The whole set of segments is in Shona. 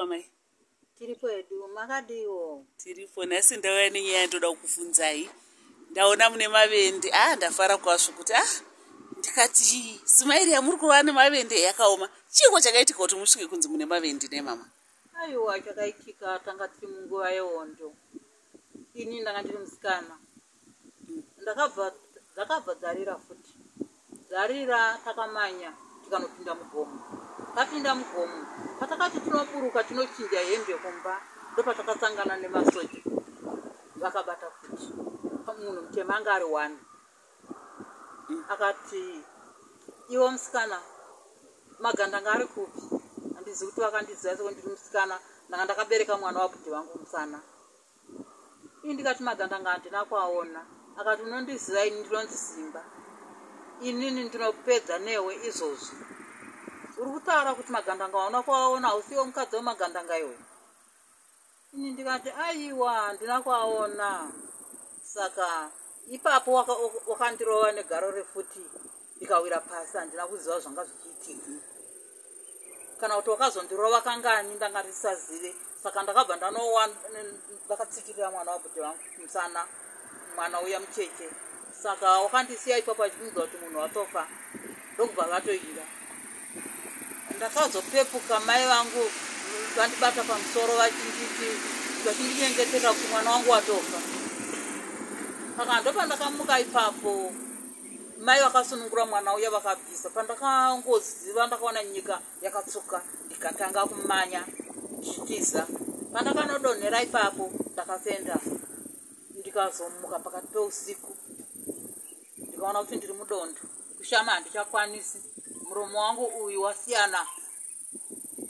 Amai. Tiripo hedu, makadiwo? Tiripo. Nhasi ndauya nenyaya yandoda kukubvunzai. Ndaona mune mavende. Ah, ndafara kwazvo kuti ah, ndikati simairi yamuri kuva nemavende yakaoma. Chiiko chakaitika kuti musvike kunzi mune mavende nemama? Aiwa, chakaitika tanga tiri munguva yehondo. Ini ndanga ndiri musikana. Ndakabva dzakabva dzarira futi. Dzarira takamanya tikanopinda mugomo. Tapinda mugomo patakati tinoburuka tinochinja hembe kumba ndopatakasangana nemasoja vakabata futi. Munhu mutema anga ari one. Akati iwe musikana magandanga ari kupi? Handizivi kuti vakandiziva seko ndiri musikana ndanga ndakabereka mwana wabhudhi vangu musana. Ini ndikati magandanga handina kuaona. Akati unondiziva ini ndinonzi Simba. Inini ndinopedza newe izvozvi. Uri kutaura kuti magandanga hauna kuaona hausiwe mukadzi wemagandanga iwe. Ini ndikati aiwa handina kuaona. Saka ipapo wakandirova waka negaro refuti ndikawira pasi handina kuziva zvanga zvichiitika. Kana kuti wakazondirova kangani ndanga ndisazive saka ndakabva ndanowa ndakatsikirira mwana wabhuti vangu musana mwana uya mucheche saka wakandisiya ipapo achifunga kuti munhu watofa ndokubva vatoinda ndakazopepuka mai vangu vandibata pamusoro vachinditi vachindinyengetera kuti mwana wangu watofa saka ndopandakamuka ipapo mai vakasunungura mwana uya vakabvisa pandakangoziva ndakaona nyika yakatsvuka ndikatanga kumanya ndichitiza pandakanodonhera ipapo ndakafenda ndikazomuka pakati peusiku ndikaona kuti ndiri mudondo kushama handichakwanisi muromo wangu uyu wasiyana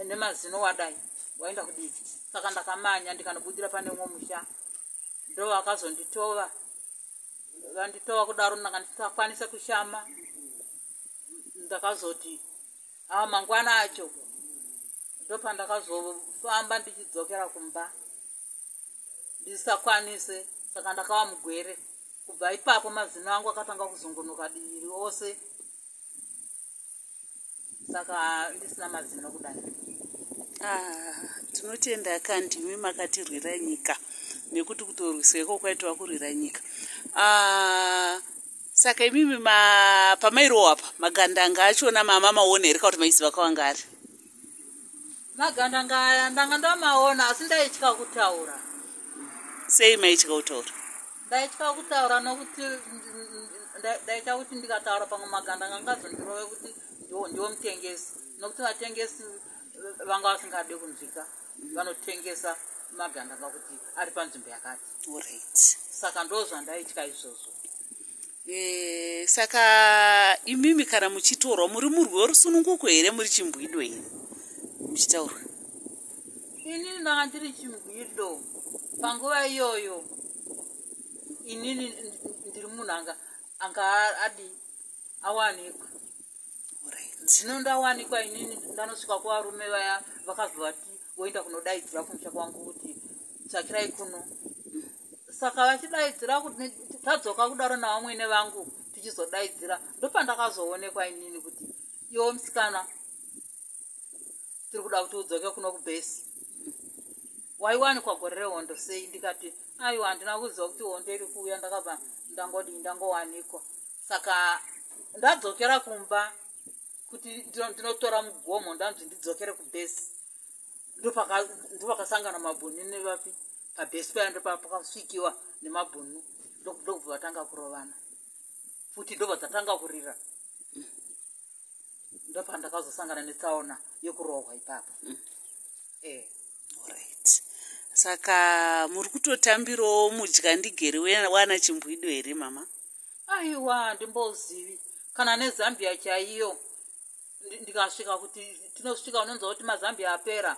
nemazino wadai waenda kudivi saka ndakamanya ndikanobudira pane umwe musha ndovakazonditova vanditova kudaro ndanga ndisakwanisa kushama ndakazoti a mangwana acho ndopandakazofamba ndichidzokera kumba ndisakwanise saka ndakava mugwere kubva ipapo mazino angu akatanga kuzungunuka divi ose saka ndisina mazino kudai. Ah, tinotenda ka ndimi makatirwira nyika nekuti kutorwisa iko kwaitova kurwira nyika. Ah, saka imimi ma, pamairohwa apa magandanga achona mama maona here kana kuti maiziva kwavanga ari? Magandanga aya ndanga ndamaona asi ndaitya kutaura. Sei maitya kutaura? Ndaitya kutaura nokuti ndaitya kuti ndikataura pamwe magandanga angazondirove kuti ndiwo mutengesi nokuti vatengesi vanga vasingade kunzwika vanotengesa magandanga kuti ari panzvimbo yakati. Alright. Saka ndozvandaitya izvozvo. E, saka imimi kana muchitorwa muri murwi werusununguko here muri chimbwido here muchitaurwa? Inini ndanga ndiri chimbwido panguva iyoyo. Inini ndiri munhu anga anga adi awanikwa. Zvino ndawanikwa inini ndanosvika kuvarume vaya vakazovati voenda kunodaidzira kumusha kwangu kuti tsvakirai kuno. Saka vachidaidzira kuti tadzoka kudaro navamwene vangu tichizodaidzira ndopandakazoonekwa inini kuti iwe musikana tiri kuda kuti udzoke kuno kubhesi. Waiwanikwa gore rehondo sei? Ndikati aiwa handina kuziva kuti hondo iri kuuya ndakabva ndangodii ndangowanikwa. Saka ndadzokera kumba kuti ndinotora mugomo ndanzi ndidzokere kubhesi. Ndopakasangana mabhunu nevapi pabhesi paya ndopakasvikiwa nemabhunu ndokubva vatanga kurovana futi ndobva dzatanga kurira. Ndopandakazosangana netsaona yekurohwa ipapo. Eh. Alright. Saka muri kutotambirawo mudyandigere wana chimbwido here mama? Aiwa handimbozivi kana neZambia chaiyo ndikasvika kuti tinosvika unonzwa kuti maZambia apera.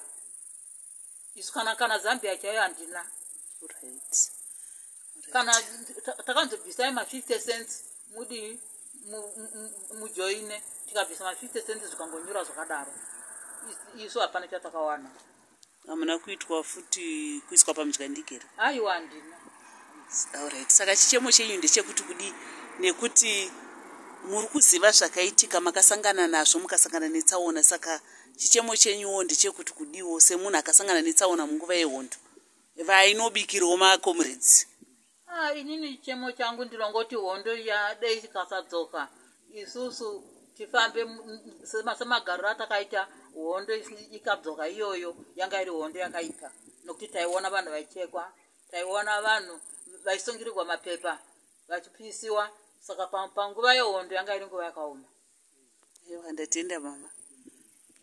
Isu kana kana Zambia chaiyo handina. Right. Kana takanzi bvisai ma 50 cents mudii mujoine tikabvisa ma 50 cents zvikangonyura zvakadaro. Isu hapana chatakawana. Hamuna kuitwa futi kuiswa pamudyandigere? Aiwa handina. Alright. Saka chichemo chenyu ndechekuti kudii nekuti muri kuziva zvakaitika makasangana nazvo mukasangana netsaona saka Chichemo chenyuwo ndechekuti kudiwo semunhu akasangana netsaona munguva yehondo vainobikirawo macomrades. Ah, inini chichemo changu ndinongoti hondo yadei ikasadzoka, isusu tifambe semagariro atakaita. Hondo ikadzoka iyoyo, yanga iri hondo yakaipa, nokuti taiona vanhu vaichekwa, taiona vanhu vaisungirirwa mapepa vachipisiwa. Saka panguva yehondo yanga iri nguva yakaoma. Aiwa, ndatenda mama.